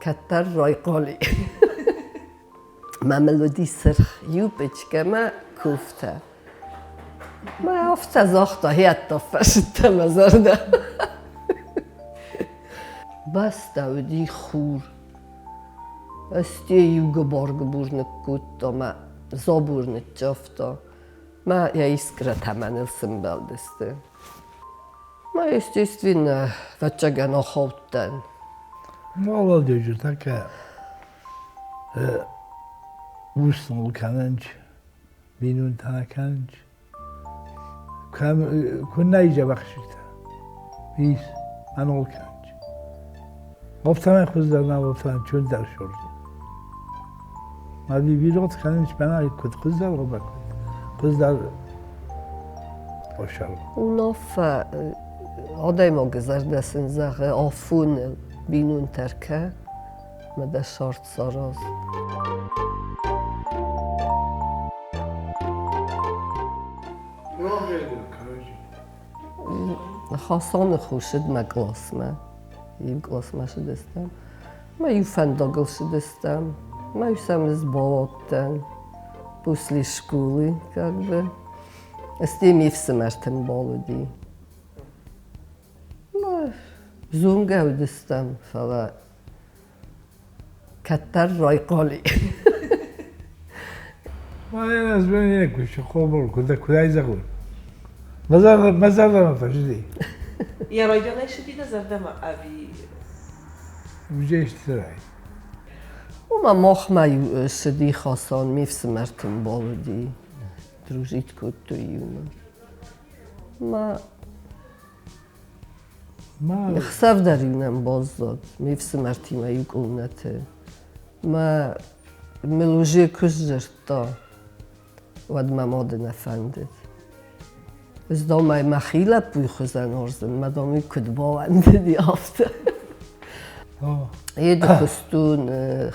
Кӕддӕр райхъали. Мӕ мыл уыди сырх юбочкӕ мӕ кофтӕ. Мӕ афтӕ загъта, хиӕдта фӕсыдтӕ мӕ зӕрдӕ. Бӕстӕ уыди хур. Ӕсте иу гыбар-гыбур ныккодта мӕ забор ныццавта. Мӕ йӕ искрӕтӕ мӕныл сымбӕлдысты. Мӕ, естественно, ӕвӕццӕгӕн ахаудтӕн. Молодежи такая уснул кӕнынч, бинонтӕ кӕнынч. Куыннӕ изӕбӕхситӕ. Ис, анол кӕнынч. Офтанай хуыздӕр нӕ офтанай чундӕр шорди. Ма бибирот кӕнынч мӕнӕ куыд хуыздӕр оба куыд хуыздӕр ошал. Уынаффӕ адӕймаджы зӕрдӕ сын зӕгъы афоныл бинонтӕ ркӕ мӕ дӕ цард сараз. Хасаны хъусыд мӕ къласмӕ. Иу къласмӕ цыдыстӕм. Мӕ иу фӕндагыл цыдыстӕм. Мӕ иу сӕм сбадтӕн. После школы, как бы. Стӕй ме фсымӕрты мбал уыди. Зонгӕ уыдыстӕм, фӕлӕ кӕддӕр райхъал и. Мӕнӕ звонили куы хъомыл, куыд куыд зӕгъон. Мӕ зӕрдӕмӕ фӕзыди. Йӕ районӕй сыди дӕ зӕрдӕмӕ ӕви? Уыдзӕй Уымӕ махмӕ цыди Хасан, ме фсымӕрты мбал уыди. Дружить кодтой иумӕ. Мӕ Хсӕв дӕр-иу нӕм баззад ме фсымӕртимӕ иу къоннӕты. Мӕ мыл уже куы сдзырдта, уӕд мӕ мады нӕ фӕндыд. Ӕз дам ӕй мӕхи лӕппуйы хуызӕн уарзын, мӕ дам уый куыд бауӕндыди афтӕ. Еды куыстон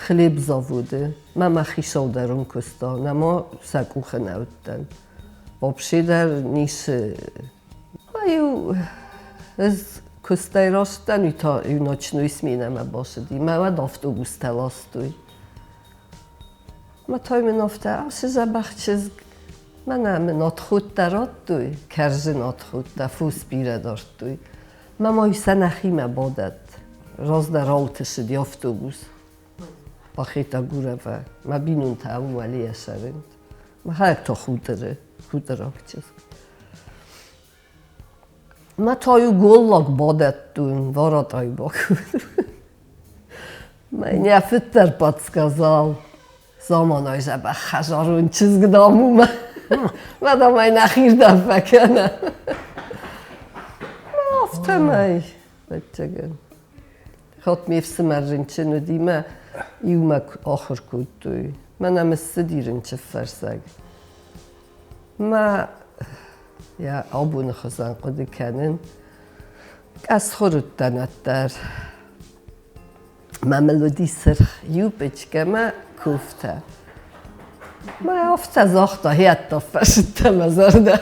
хлебзаводы, мӕ мӕхи саударон куыста, нӕма сӕ къухы нӕ уыдтӕн. Вообще дӕр ницы Иу ӕз куыстӕй рацыдтӕн, уый та иу ночной сменӕмӕ бацыди. Мӕ уӕд автобустӕ ластой. Мӕ та мын афтӕ, ацы дзӕбӕх чызг, мӕнӕ мын отходтӕ радтой, кӕрдзын отходтӕ, фос бирӕ дардтой. Мӕ ма сӕ нӕхимӕ бадӕтт. Раздӕр ауты цыди автобус. Пахета Гурова. Мӕ бинонтӕ уӕлейӕ цӕрынц. Мӕхӕдӕг та хуторы, хутораг чызг. Мӕ та-иу голлаг бадӕттон, варатайы бакодтон. Мӕ фыд дӕр подсказал. Заманай дзӕбӕх хӕдзарон чызг, дам, у мӕ. Мӕ, дам, ӕй нӕхирдӕм фӕкӕнӕ. Афтӕмӕй, ӕвӕццӕгӕн. Хатт ме фсымӕр рынчын уыди мӕ иумӕ ахуыр кодтой. Мӕнӕ мын ссыди рынчынфӕрсӕг. Мӕ йӕ абоны хуызӕн хъуыды кӕнын. Къӕсхуыр уыдтӕн ӕддӕр. Мӕ мыл уыди сырх юбочкӕ мӕ кофтӕ. Мӕ афтӕ загъта, хиӕдта фӕсыдтӕ мӕ зӕрдӕ.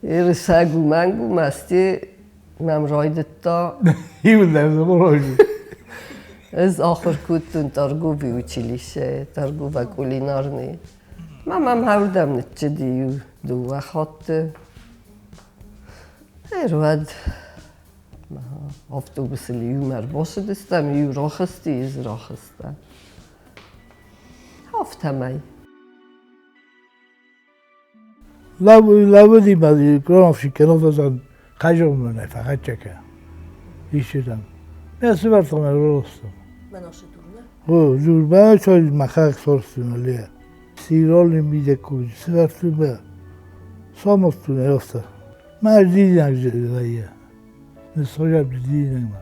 Ерысӕг у мӕнг у, мӕсти мӕм райдыдта. Ӕз ахуыр кодтон торговый училищейы, торгово-кулинарный. Мӕ мӕм ардӕм ныццыди иу дыууӕ хатты. Ӕруад автобусыл иумӕ ӕрбацыдыстӕм, иу рахызти, ӕз рахызтӕн. Афтӕмӕй. Лӕууыди ма крановщик кӕнӕ хъазӕгмӕ фӕхӕццӕ исчитӕн. Мӕ сывӕртон ӕрростон. О, зурба чой махак сорстуна ле. Сироли мидеку сывӕртуба сомостуна ёста. Ма дидинаг вайя. Нысхожа дидинаг ма.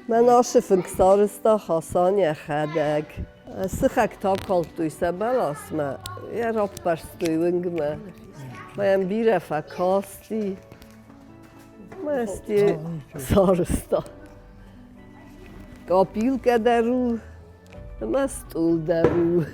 Мӕн ацы фынг сарӕзта Хасан йӕхӕдӕг. Сыхӕгтӕ акалдтой сӕ бӕласмӕ, йӕ раппӕрстой уынгмӕ. Мӕ йӕм бирӕ фӕкасти. Мӕсти сарӕзта. Копилкӕ дӕр у ӕмӕ стъол дӕр у.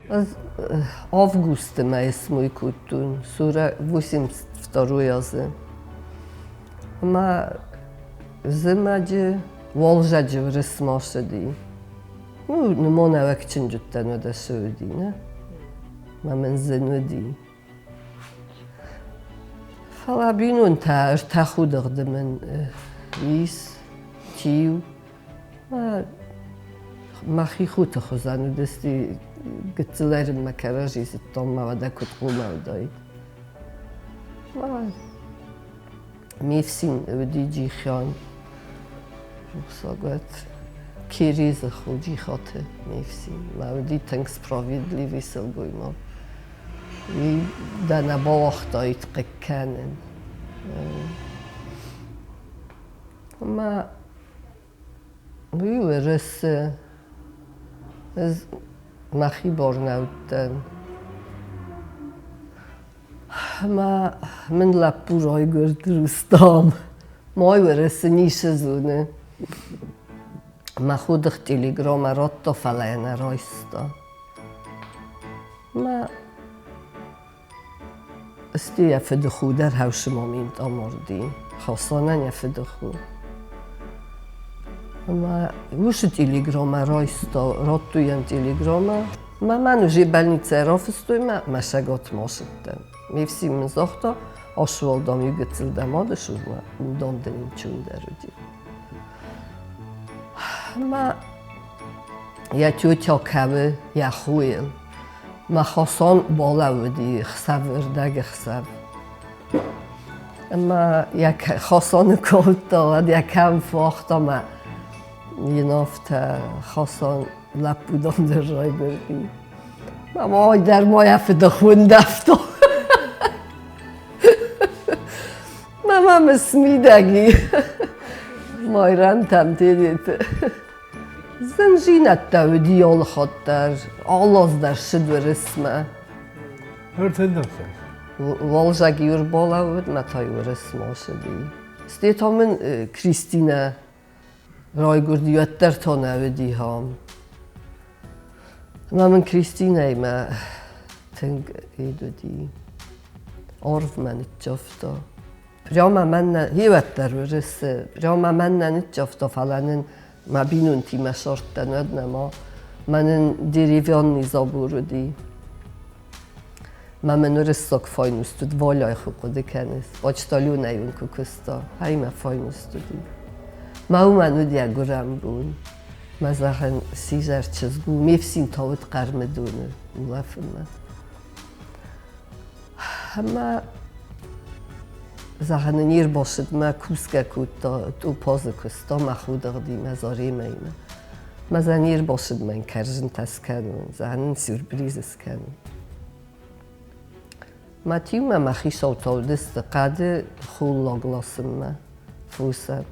Ӕз августы мӕйы смой кодтон, 82 азы. Ӕмӕ зымӕджы, уалдзӕджы Уырысмӕ ссыди. Ну, нымонӕвӕг чынджыттӕн уӕдӕ цы уыди, нӕ? Мӕ мын зын уыди. Фӕлӕ бинонтӕ ӕртӕхудыгъды мын ис, тиу. Мӕхи хуты хуызӕн уыдысты гыццыл ӕрынмӕ кӕрӕдзи зыдтон, мӕ уӕдӕ куыд хъуамӕ уыдаид. Ме фсин уыди Джихиан, рухсаг уӕд. Керезы хо Джихаты ме фсин. Мӕ уыди тынг справедливый сылгоймаг. Уый дӕ нӕ бауагътаид хъыг кӕнын. Ӕмӕ уый Уӕрӕсе. Ӕз мӕхи бор нӕ уыдтӕн. Ӕмӕ мын лӕппу райгуырд Рустам. Мой Уӕрӕсе ницы зоны. Мӕ худых телеграммӕ радта, фӕлӕ йӕ нӕ райста. Мӕ Сты йӕ фыдыху дӕр хӕусымоминт амарди. Хасанӕн йӕ фыдыху. Ӕмӕ уыцы телеграммӕ райста, радтой йӕм телеграммӕ. Мӕ мӕн уже больницӕйы рафыстой мӕ мӕ сӕгатмӕ ацыдтӕн. Ме фсин мын загъта, ацу дам, иу гыццыл дӕ мады цурмӕ, уым дын ӕнцондӕр уыди. Ӕмӕ йӕ тетя кӕуы йӕ хойыл. Мӕ Хасан балӕууыди хсӕвы рдӕгӕхсӕв. Ӕмӕ йӕ Хасаны кодта, уӕд йӕ кӕм фӕуагъта мӕ йын афтӕ Хасан лӕппу дам дӕр райгуырди. Мӕ ой дӕр ма йӕ фыдыхуынд афтӕ. Мӕ мамӕ смидӕг и. Майрӕмтӕм Тедеты. Зындзинӕдтӕ уыди алы хатт дӕр, алы аз дӕр ссыд Уырысмӕ. Ӕртындӕсӕм. Уалдзӕг иу ӕрбалӕууыд, мӕ та Уырысмӕ ацыди. Стӕй та мын Кристинӕ райгуырди, уӕддӕр та нӕ уыди хам. Ӕмӕ мын Кристинӕимӕ тынг ид уыди. Арвмӕ ныццавта. Прямо мӕн нӕ, хиуӕддӕр Уырысы, прямо мӕн нӕ ныццавта, фӕлӕ нын мӕ бинонтимӕ сардтӕн, уӕд нӕма. Мӕ нын деревянный забор уыди. Мӕ мын уырыссаг файнуст уыд, Валяйы хъуыды хъуыды кӕныс, почтальонӕй уын куы куыста, ай мӕ файнуст уыди. Мӕ уымӕн уыд йӕ гуырӕн бон. Мӕ зӕгъын, сидзӕр чызг у, ме фсин та уыд Хъӕрмыдоны улӕфынмӕ. Ӕмӕ зӕгъын, не рбацыдмӕ кусгӕ кодта, тъопазы куыста мӕ худыгъдимӕ, Заремӕимӕ. Мӕ зӕ не рбацыдмӕ йын кӕрдзынтӕ скӕнон, зӕгъын, сюрприз скӕнон. Мӕ тиумӕ мӕ хицау та уыдысты хъӕды холлаг ласынмӕ фосӕн.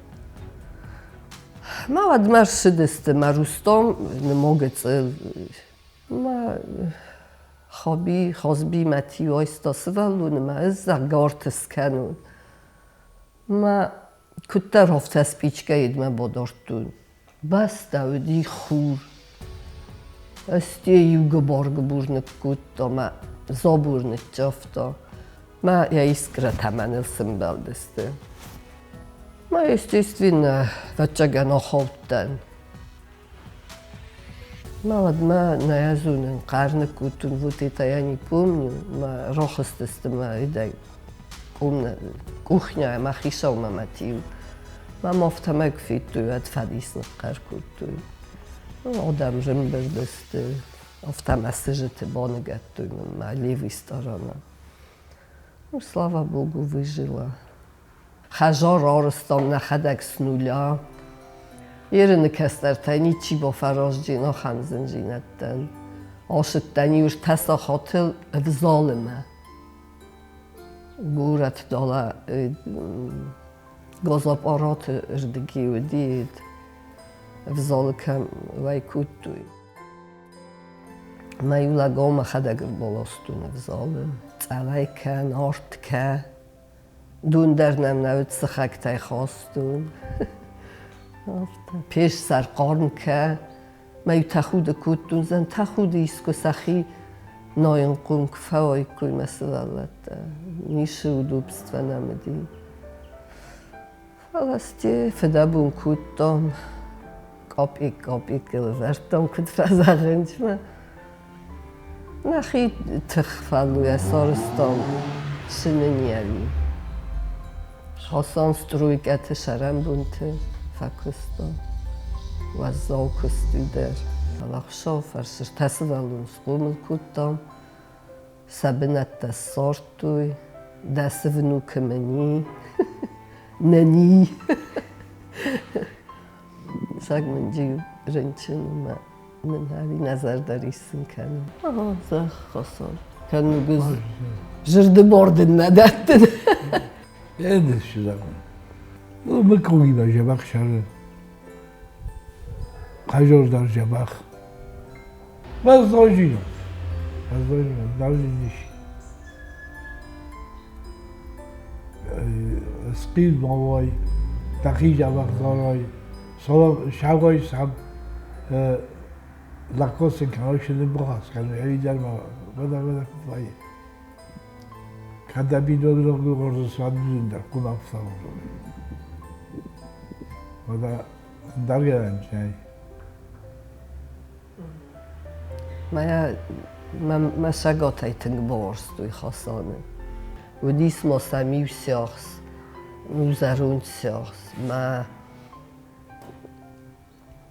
Мӕ уӕдмӕ ссыдысты мӕ Рустам нымогыцъыл Мӕ хобби, хозби мӕ тиойста сывӕллоны мӕ ӕз зӕгъгӕ скӕнон. Мӕ куыддӕр афтӕ спичкӕйы мӕ бадардтон. Бӕстӕ уыди хур. Ӕсте иу гыбар-гыбур ныккодта мӕ забор ныццавта. Мӕ йӕ искрӕтӕ мӕныл сымбӕлдысты. Мӕ, естественно, ӕвӕццӕгӕн ахаудтӕн. Мӕ уӕдмӕ нӕ зонын, хъӕр ныккодтон, вот это я не помню. Мӕ рахызтысты мӕ идӕй кухняйӕ мӕ хицаумӕ мӕ тиу. Мӕм афтӕмӕй куы федтой, уӕд фӕдис ныхъхъӕр кодтой. Адӕм рымбырд сты, афтӕ мӕ сыджыты баныгӕдтой мын мӕ левый сторона. Ну, слава богу, выжила. Хӕдзар арызтам нӕхӕдӕг с нуля. Ерыны кӕстӕртӕй ничи бафӕразджын ахӕм зындзинӕдтӕн. Ацыдтӕн иу ӕртӕ сахатыл ӕвзалымӕ. Горӕт далӕ газаппараты рдыги уыди, ӕвзалы кӕм уӕй кодтой. Мӕ иу лӕгау мӕхӕдӕг ӕрбаластон ӕвзалы. Цъӕлӕй кӕн, арт кӕ. Дон дӕр нӕм нӕ уыд сыхӕгтӕй хастон. Афтӕ. Пеш сӕр хъарм кӕ. Мӕ иу тӕхуды кодтон, зӕн тӕхуды искуы сӕхи. Ноенхъом куы фӕуаиккой мӕ сывӕллӕттӕ, ницы удобство нӕм уыди. Фӕлӕ сте фыдӕбон кодтам, къапекк-къапекк лӕвӕрдтам, куыд фӕзӕгъынц мӕ. Нӕхи тых фӕллойӕ сарӕзтам сынынӕви. Хасан стройкӕты сӕрӕнбонты фӕкуыста. Уӕззау куыст уый дӕр. Фӕлӕ Хуыцауы фӕрцы ӕртӕ сывӕллоны схъомыл кодтам, сӕ бынӕттӕ ссардтой, дӕсы внукы мын и, нӕни. Саг мын джиу рынчын у мӕ мын ӕви нӕ зӕрдӕ риссын кӕны. Зӕгъ, Хасан, кӕнугыз зырды дын нӕ дӕттын. Ӕдас зӕгъын. Мыкъуимӕ дзӕбӕх сӕры. Хъазор дӕр дзӕбӕх. Возложено. Возложено. Даже здесь. Схъил ма уай, дӕхи дзӕбӕх дарай, саугай сам лакосын короче ныббыхас кӕны, ӕви дӕр ма бада-бада куыд вӕййы. Кӕд дӕ биноныг горзы суадзын дӕр хъуына фсӕрон. Уӕдӕ ӕндӕр нӕй. Мӕ саготӕй тынг бауарзтой Хасаны. Уыдис ма сӕм иу сиахс, ну зӕронд сиахс. Мӕ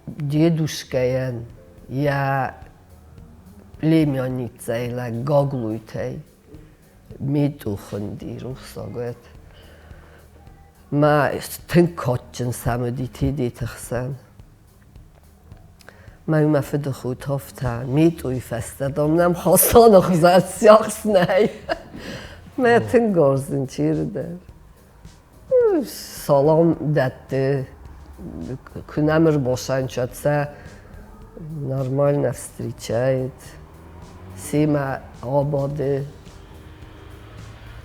дедушкӕйӕн йӕ племянницӕй лӕг Гаглойтӕй Митъу хуынди рухсаг Мӕ тынг кадджын сӕм уыди Тедеты хсӕн. Мӕ мӕ фыдыхо тафта Митъуйы фӕстӕ, дам, нӕм Хасаны хуызӕн сиахс нӕй. Мӕ тынг уарзын чирдӕр. Салам дӕтты, куы нӕм ӕрбасанчат, сӕ нормально встречает. Семӕ абады.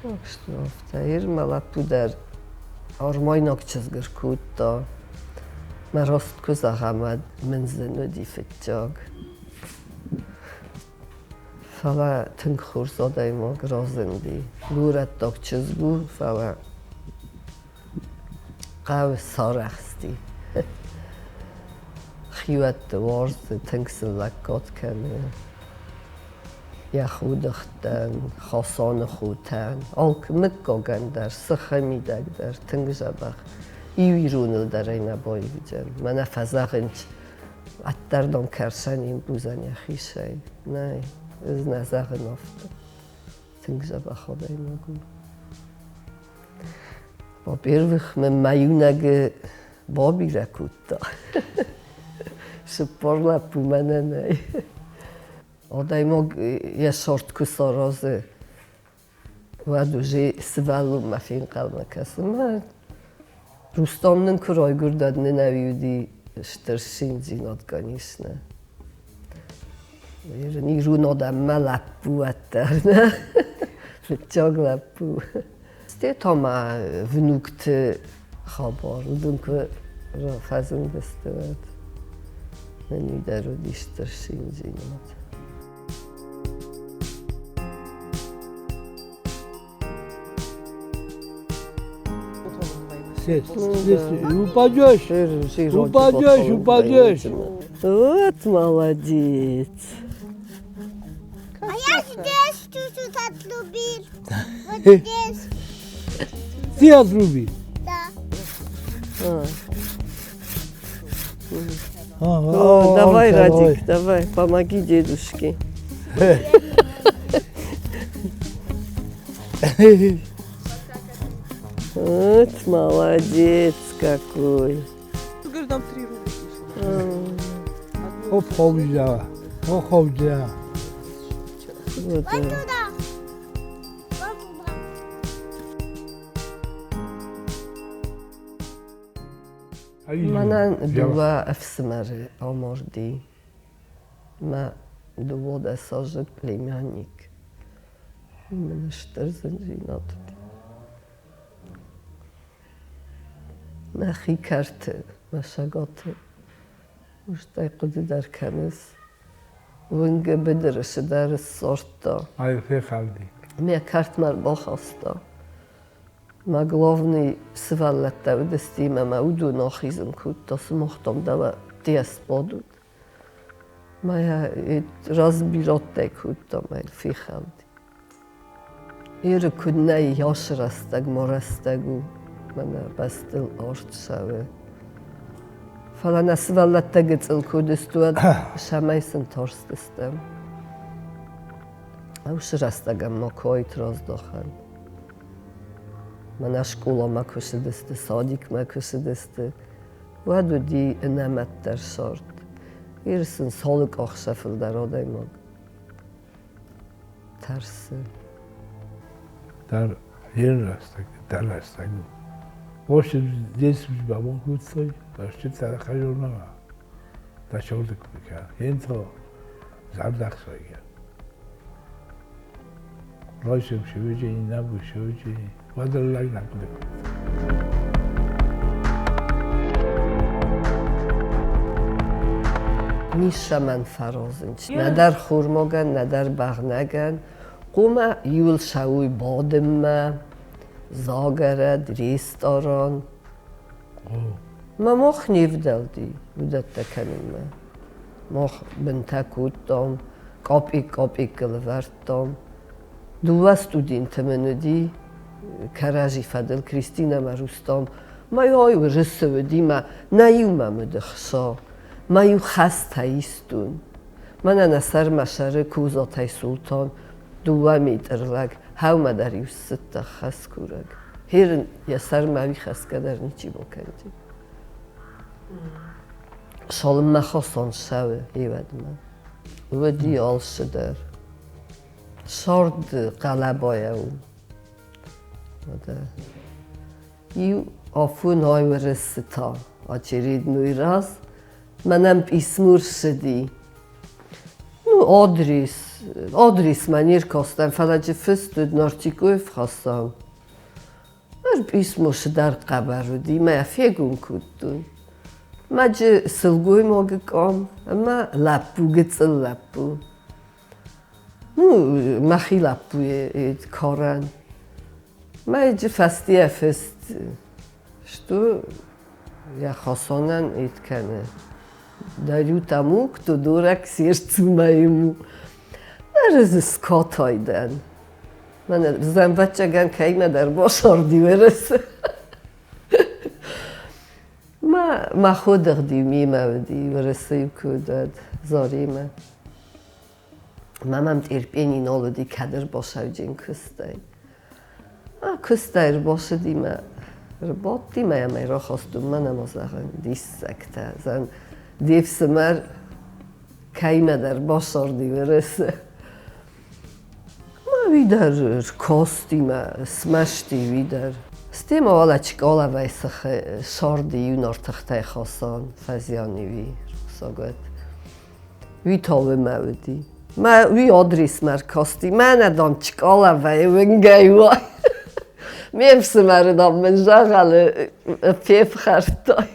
Так что афтӕ ир мӕ лӕппу дӕр армайнаг чызг ӕркодта. Мӕ раст куы зӕгъӕм, уӕд мын зын уыди фыццаг. Фӕлӕ тынг хорз адӕймаг разынди. Горӕттаг чызг у, фӕлӕ хъӕуы сарӕхсти. Хиуӕтты уарзы, тынг сын лӕггад кӕны. Йӕ худыхтӕн, Хасаны хутӕн, алкӕ мыггагӕн дӕр, сыхы мидӕг дӕр тынг дзӕбӕх. Иу ироныл дӕр ӕй нӕ баивдзӕн. Мӕнӕ фӕзӕгъынц, ӕддӕрдӕм кӕрсӕн йын бузӕн йӕхицӕй. Нӕй, ӕз нӕ зӕгъын афтӕ. Тынг дзӕбӕх адӕймаг у. Во-первых, мын мӕ иунӕг бабирӕ кодта. Цыппар лӕппу мӕнӕ нӕй. Адӕймаг йӕ цард куы саразы, уӕд уже сывӕллонмӕ фенхъӕлмӕ кӕсы. Мӕ Рустам нын куы райгуырд, уӕд нын ӕви уыди стыр циндзинад, конечно. Ирон адӕммӕ лӕппу уӕддӕр, нӕ? Фыццаг лӕппу. Стӕй та ма внукты хабар, уыдон куы фӕзындысты, уӕд нын уый дӕр уыди стыр циндзинад. Упадешь, упадешь, упадешь. Вот молодец. А я здесь чуть-чуть отрубил. Вот здесь. Ты отрубил? Да. О, давай, Радик, давай, помоги дедушке. Вот молодец какой. Говорю, там 3 рубрики. Хоп, хобзя, хоп, хобзя. Вот, Вот туда. Вот туда. Мӕнӕн дыууӕ ӕфсымӕры амарди. Мӕ дыууадӕсаздзыд племянник. Мын стыр зындзинад уыди. Нӕхи кӕрты, мӕ сагаты, стӕй хъуыды дӕр кӕныс. Уынгы быдыры цыдӕр ссардта. Ай фехӕлди. Мӕ кӕртмӕ ӕрбахаста. Мӕ главный сывӕллӕттӕ уыдысты ӕмӕ мӕ уыдон ахизын кодта, сымах дам дӕлӕ сбадут. Мӕ разбираттӕ кодта, мӕ фехӕлди. Иры куыд нӕй йас рӕстӕг ма рӕстӕг у, мӕнӕ бӕстыл арт цӕуы. Фӕлӕ нӕ сывӕллӕттӕ гыццыл куы уыдысты, уӕд цӕмӕй сын тарстыстӕм. Уыцы рӕстӕг ӕм ма куы раздахӕн. Мӕнӕ скъоламӕ куы цыдысты, садикмӕ куы цыдысты, уӕд уыди ӕнӕмӕтдӕр цард. Ир сын цалы къах сӕ фылдӕр адӕймаг тӕрсы. Дӕр рӕстӕг, дӕр рӕстӕг у. Может, здесь бабон куцой, растет хажурнама. Та шордык бика. Енто зардахсойга. Ройсым шеведжи, набу шеведжи, вадаллаг накудык. Ницӕмӕн фӕразынц нӕдӕр хурмогӕн, нӕдӕр бӕгънӕгӕн. Хъуамӕ иуыл цӕуой бадынмӕ, загарӕд, ресторан. Мӕ мах не вдӕлди уыдӕттӕ кӕнынмӕ. Мах бынтӕ кодтам, къапекк-къапеккыл ӕвӕрдтам. Дыууӕ студенты мын уыди кӕрӕдзи фӕдыл Кристинӕ ӕмӕ Рустам. Мӕ ай уырысы уыди мӕ нӕ иумӕ мыды хца. Мӕ иу хӕстӕ истон. Мӕнӕ нӕ сӕрмӕ сӕры Козатӕй Султан дыууӕ метр лӕг, хӕумӕ дӕр иу ссыдта хӕскурӕг. Херын йӕ сӕрмӕ уый хӕсгӕ дӕр ничи бакӕнди. Цалынмӕ Хасан цӕуы ивӕдмӕ, уыди алцыдӕр. Цард хъӕлӕбайӕ у. Иу афон айуырысы та очередной раз мӕнӕн писмо рцыди. Ну, адрес, адресмӕ не ркастӕн, фӕлӕ джы фыст уыд Нартикоев Хасан. Ӕз писмо цыдӕр хъӕбӕр уыди, мӕ фегом кодтон. Мӕ джы сылгоймагы къам ӕмӕ лӕппу, гыццыл лӕппу. Ну, мӕхи лӕппуйы карӕн. Мӕ фӕстийӕ фыст, что я Хасанӕн ит кӕны. Дарю тому, кто дорог сердцу моему. Ӕз скатай дӕн. Мӕнӕ зӕнвӕццӕгӕн кӕимӕдӕр басарди уӕрӕсе. Мӕ мӕхуӕдӕг мемӕ уыди Уӕрӕсейы куы уыд Заремӕ. Мӕ мӕм терпени нал уыди кӕд ӕрбасауджын куыстӕй. А куыстӕй ӕрбацыди мӕ ӕрбадти мӕ ӕмӕ рахастон мӕн ӕмӕ зӕгъын диссӕгтӕ. Зӕгъын, де фсымӕр кӕимӕдӕр басарди Уӕрӕсе. Мӕ уый дӕр ркасти мӕ смӕсти уый дӕр. Стӕй ма уалӕ Чкаловӕй сыхы сӕрды иу нартыхтӕй Хасан фӕзиан и уый рухсагуат. Уый та уымӕ уыди. Мӕ уый адресмӕ ркасти. Мӕнӕ, дам, Чкаловӕй уынгӕй уай. Ме фсымӕры, дам, мын дзӕгъӕлы фефхӕрдтай.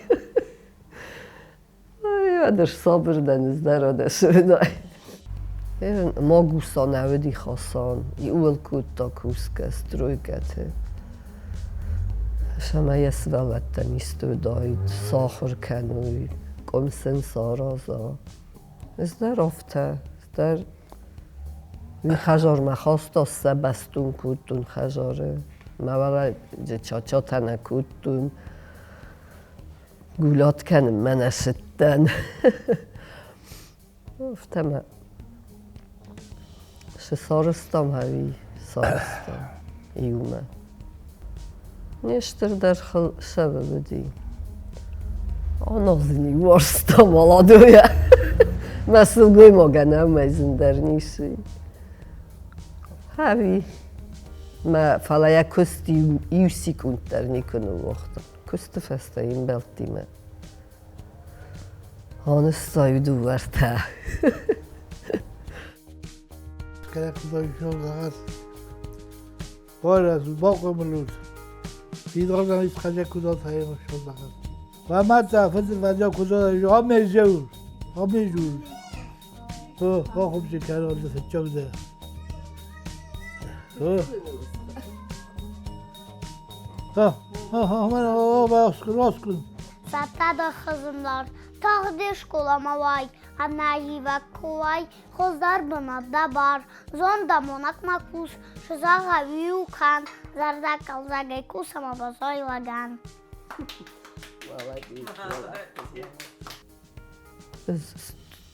Ӕдӕр сабыр дӕн ӕз дӕр ӕдӕсыдӕй. Магуса нӕ уыди Хасан, иуыл кодта кусгӕ стройкӕты. Цӕмӕй йӕ сывӕллӕттӕн исты уыдаид, сахуыр кӕной, къуым сын сараза. Ӕз дӕр афтӕ, ӕз дӕр уый хӕдзармӕ хаста, сӕ бӕстон кодтон хӕдзары. Мӕ уӕлӕ чачатӕ нӕ кодтон. Гулат кӕнынмӕ нӕ цыдтӕн. Афтӕ мӕ цы сарӕзтам ӕви сарӕзтам иумӕ. Не стырдӕр хыл сӕвӕ уыди. Аназыни уарзта молодойӕ. Мӕ сылгоймагӕн ӕмӕ зындӕр ницы. Ӕви мӕ фӕлӕ йӕ куыст иу секунд дӕр никуы ныууагъта. Куысты фӕстӕ йе мбӕлттимӕ анызтай дыууӕртӕ. Хохумчы кӕрон фыццаг дӕ. Цӕттӕ хызындар, тагъд скъоламӕ уай, ӕнӕзивӕг куы уай, хуыздӕр бынат дӕ бар, зондамонӕг ма кус, сызӕгъӕв-иу кӕн, зӕрдӕхъӕлдзӕгӕй кус ӕмӕ баззай лӕгӕн.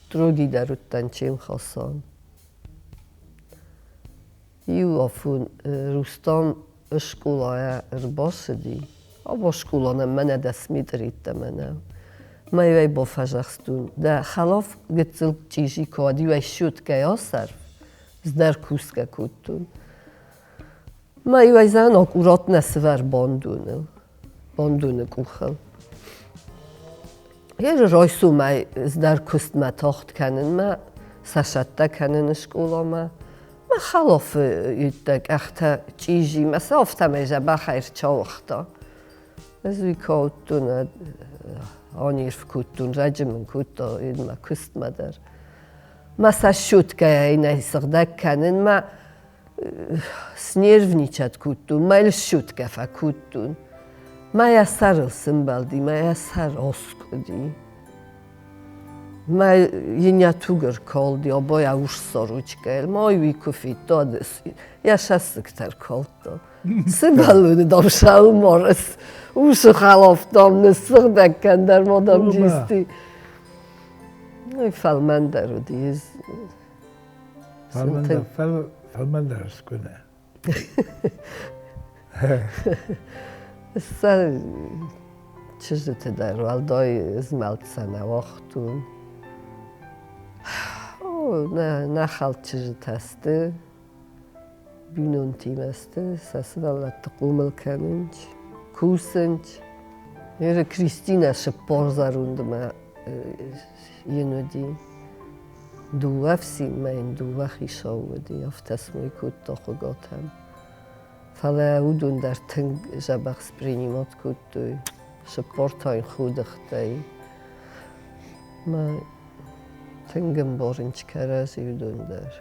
Строгий дӕр уыдтӕн Челхасан. Иу афон Рустам скъолайӕ ӕрбацыди. Абон скъола нӕм мӕнӕ дӕс метры мӕнӕ. Мӕ бафӕдзӕхстон, дӕ хӕлаф гыццыл чъизи куы уӕд иуӕй щеткӕй асӕрф, ӕз кусгӕ кодтон. Мӕ иуӕй зӕгъын аккуратнӕ сывӕр бандоныл, бандоны къухыл. Гъе райсомӕй ӕз куыстмӕ тагъд кӕнынмӕ, сӕ кӕнын скъоламӕ. Мӕ хӕлафы йедтӕ къӕхтӕ чъизи, мӕ сӕ афтӕмӕй дзӕбӕхӕй ӕрцауыгъта. Ӕз уый куы ауыдтон, анерв кодтон, раджы мын кодта мӕ куыстмӕ дӕр. Мӕ сӕ щеткӕйӕ нӕ сыгъдӕг кӕнынмӕ снервничать кодтон, мӕ йыл щеткӕ фӕкодтон. Мӕ йӕ сӕрыл сымбӕлди, мӕ йӕ сӕр аскъуыди. Мӕ йын йӕ туг ӕркалди, абайӕ урс ручкӕйыл. Ма уый куы федта, йӕ сӕссыгтӕ ркалдта. Сывӕллоны дам сӕумӕрыс, усы хӕлаф дам ныссыгъдӕг кӕн дӕр ма дам джисти. Ой, фӕлмӕндӕр уыди. Фӕлмӕндӕр скуынӕ. Сӕ чызджыты дӕр уӕлдай змӕлд сӕ нӕ уагътон. О, нӕ хӕлд чызджытӕ сты, бинонтимӕ сты, сӕ сывӕллӕтты хъомыл кӕнынц, кусынц. Ныр Кристинӕ цыппор зӕрондмӕ йын уыди. Дыууӕ ӕфсинмӕ йын дыууӕ хицауы уыди, афтӕ смой кодта Хуыгатӕм. Фӕлӕ уыдон дӕр тынг дзӕбӕх спринимат кодтой, цыппор та йын ходыгъдтӕй. Мӕ тынг ӕмбарынц кӕрӕдзи уыдон дӕр.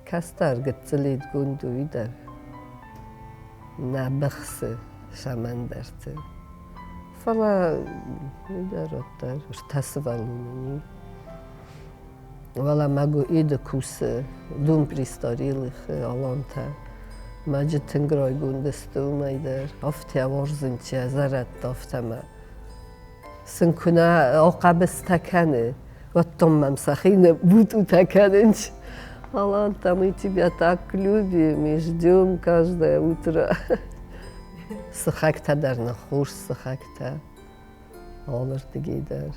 Кӕстӕр гыццыл идгонд уый дӕр нӕ быхсы цӕмӕндӕрты. Фӕлӕ уый дӕр уӕддӕр ӕртӕ сывӕллоны Вала могу иды кусы дом престарелых Алантӕ. Мӕджы тынг райгонд сты уымӕй дӕр. Афтӕ уарзынц зӕрӕдты афтӕмӕ. Сын куы нӕ ахъӕбыстӕ кӕны, уӕддӕр мӕм сӕхи бутутӕ кӕнынц. Аланта, мы тебя так любим и ждем каждое утро. Сыхӕгтӕ дӕр нын хорз сыхӕгтӕ. Алырдыгӕй дӕр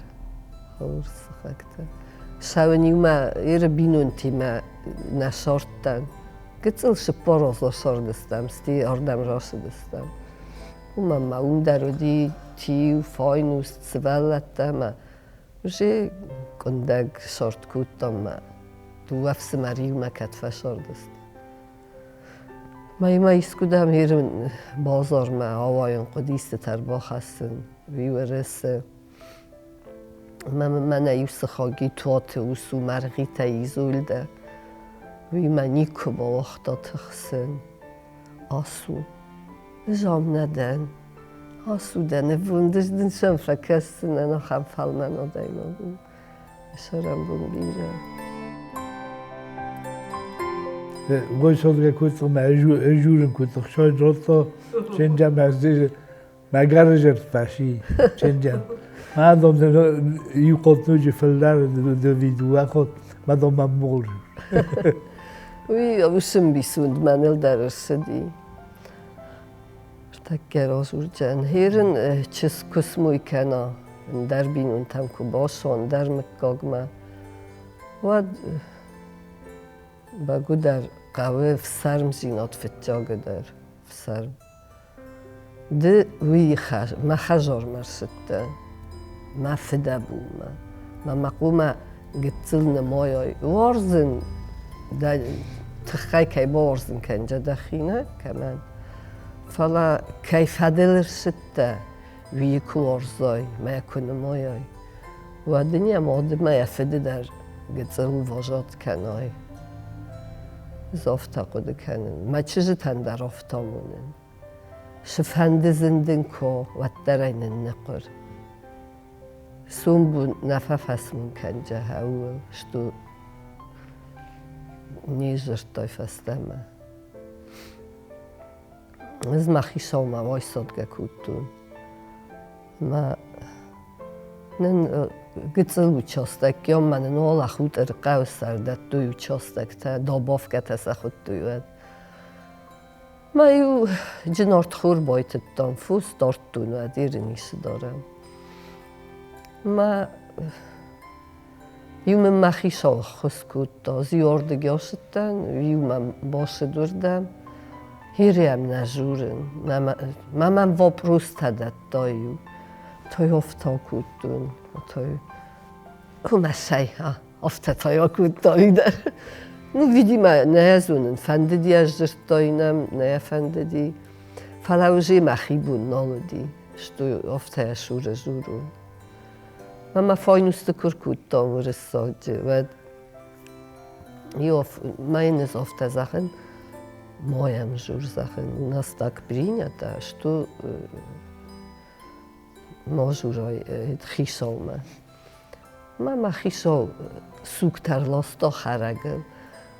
хорз сыхӕгтӕ. Сауын-иумӕ Иры бинонтимӕ нӕ сордтан. Гыццыл цыппор сордыстӕм, стӕй ардӕм рацыдыстӕм. Уымӕн ма уым дӕр уыди тиу, файнуст, сывӕллӕттӕ ӕмӕ уже къуындӕг сорд кодтам мӕ дыууӕ ӕфсымӕр иумӕ кӕд фӕсордысты. Мӕймӕ искуыдӕм Иры базармӕ ауайын хъуыд истытӕ ӕрбахӕссын, Уӕрӕсе. Мӕнӕ иу сыхаги Туаты ус у Мӕргъитӕ Изольдӕ. Уый мӕ никуы бауагъта тыхсын. Ацу. Ӕз ам нӕ дӕн. Ацу дӕ нывонд, ӕз дын сӕм фӕкӕсдзынӕн, ахӕм фӕлмӕн адӕймаг у. Цӕрӕнбон бирӕ. Гойсодга куыцъмӕ ӕжурын куыцъхсой джотто ченджа мӕзди мӕ гаражерт фӕси ченджан. Мадон иу хъотнуджы фылдӕр дывидуа хот мадон мӕ мол. Уый уыцы ӕмбисонд мӕныл дӕр ӕрцыди. Ӕртӕккӕ радзурдзӕн. Херын чызг куы смой кӕна, ӕндӕр бинонтӕм куы бацуа, ӕндӕр мыггагмӕ, уӕд бӕгуыдӕр хъӕуы ӕфсармдзинад фыццагыдӕр ӕфсарм. Ды уый мӕ хӕдзармӕ ӕрцыдтӕ, мӕ фыдӕбонмӕ, мӕ мӕ хъуамӕ гыццыл нымайай. Уарзын дӕ тыххӕй кӕй бауарзын кӕндзӕ дӕхи нӕ кӕмӕн. Фӕлӕ кӕй фӕдыл ӕрцыдтӕ, уый куы уарзай, мӕ куы нымайай, уӕд ын йӕ мады мӕ йӕ фыды дӕр. гыццыл вожат кӕнай. Ӕз афтӕ хъуыды кӕнын. Мӕ чызджытӕн дӕр афтӕ амонын. Цыфӕнды зын дын ко, уӕддӕр ӕй нынныхъуыр. Сумбу нӕ фӕфӕсмон кӕнджӕ ууыл, что не сдзырдтой фӕстӕмӕ. Ӕз мӕхи сӕумӕ уайсадгӕ кодтон. Мӕ нын гыццыл участок, ма нын уал хутор хъӕуы сӕрдӕттой участоктӕ, добавкӕтӕ сӕ хуыдтой уӕд. Ма-иу джынартхор байтыдтам, фос дардтон уӕд Ирынисы дарӕм. Ма иу мын мӕхи сӕххуыс кодта, ӕз ацыдтӕн, иу мӕм бацыд уырдӕм. Хирӕм нӕ журын, ма мӕм вопростӕ дӕтта-иу. Той афтӕ кодтон, той кумӕсӕй, афтӕ та кодта дӕр. Ну, видимо, нӕ зонын, фӕндыди ӕз дзырдтой нӕм, нӕ фӕндыди. Фӕлӕ уже мӕхи бон нал уыди, что афтӕ суры журон. Мӕ файнусты куы ркодтам уырыссаджы, уӕд мӕн ӕз афтӕ зӕгъын, моем жур зӕгъын, у нас так принято, что мажурай хицаумӕ. Мӕ мӕ хицау сугтӕ рласта хӕрӕгыл.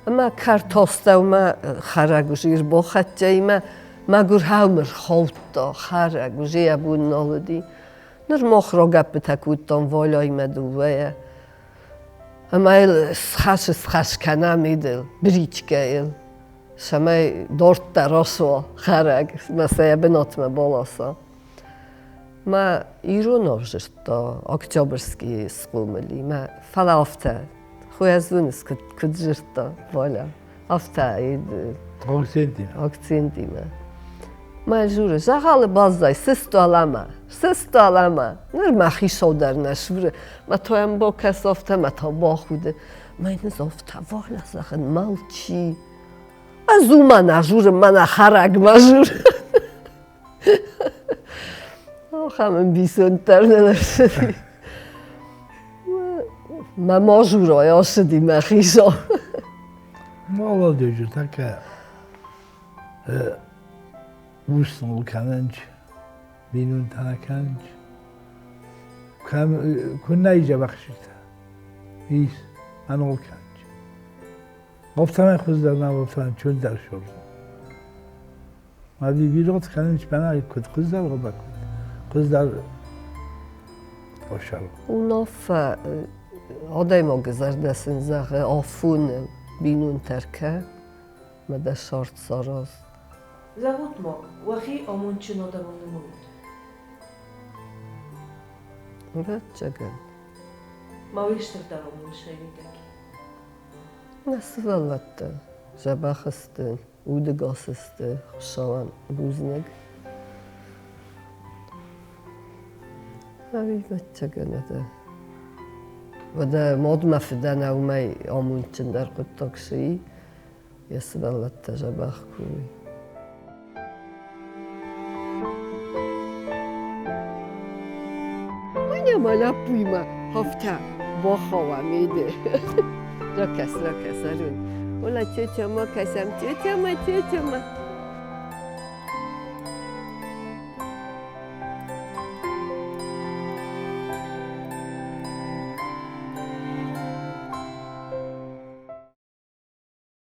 Ӕмӕ картофтӕумӕ хӕрӕг уже ӕрбахӕццӕ мӕгуыр хӕумӕ рхаудта хӕрӕг, уже йӕ бон нал уыди. Ныр мах рагӕппытӕ кодтам Валяимӕ дыууӕйӕ. Ӕмӕ йыл схӕс-схӕс кӕнӕм идыл, бричкӕйыл, цӕмӕй дарддӕр ацуа хӕрӕг, мӕ сӕ йӕ бынатмӕ баласа. Мӕ ирон ӕвзӕрста Октябрьскийы схъомыл и, мӕ фӕлӕ афтӕ, хуӕзуныс куыд, куыд дзырдта Валя, афтӕ Акцентимӕ. Акцентимӕ. Мӕ журы, дзӕгъӕлы баззай, сыст уӕлӕмӕ, сыст уӕлӕмӕ. Ныр мӕхи сау дӕр нӕ суры. Мӕ та йӕм бакӕс афтӕ, мӕ та бахуды. Мӕ йын афтӕ, Валя, зӕгъын, молчи. Ӕз уымӕ нӕ журын, мӕнӕ хӕрӕгмӕ журын. Ахӕм ӕмбисонд дӕр нын ӕрцыди. Мӕ мазурай ацыди мӕхи зал. Молодежи такая уснул кӕнынч, бинонтӕ кӕнынч. Куыннӕ изӕбӕхситӕ. Ис, анол кӕнынч. Офтӕмӕй хуыздӕр нал офтӕмӕй чундӕр шорзо. Ма вибирот кӕнынч мӕнӕ куыд хуыздӕр оба куыд хуыздӕр ошал. Уынаффӕ адӕймаджы зӕрдӕ сын зӕгъы афоны бинонтӕ ркӕ, мӕ дӕ цард сараз. Зӕгъут-ма, уӕхи амондджын адӕмыл нымайут? Ӕвӕццӕгӕн. Ма уе стырдӕр амонд сӕ мидӕг и? Нӕ сывӕллӕттӕ дзӕбӕх сты, удӕгас сты, Хуыцауӕн бузныг. Ӕвӕццӕгӕн уӕдӕ. Уӕдӕ мадмӕ фыдӕн уымӕй амондджындӕр хъуыддаг цы и, йӕ сывӕллӕттӕ дзӕбӕх куы уой. Мӕнӕ мӕ лӕппуимӕ афтӕ бахауа меде. Ракӕс, ракӕс, Арун. Ола, тетя ма кӕсӕм, тетя ма, тетя ма.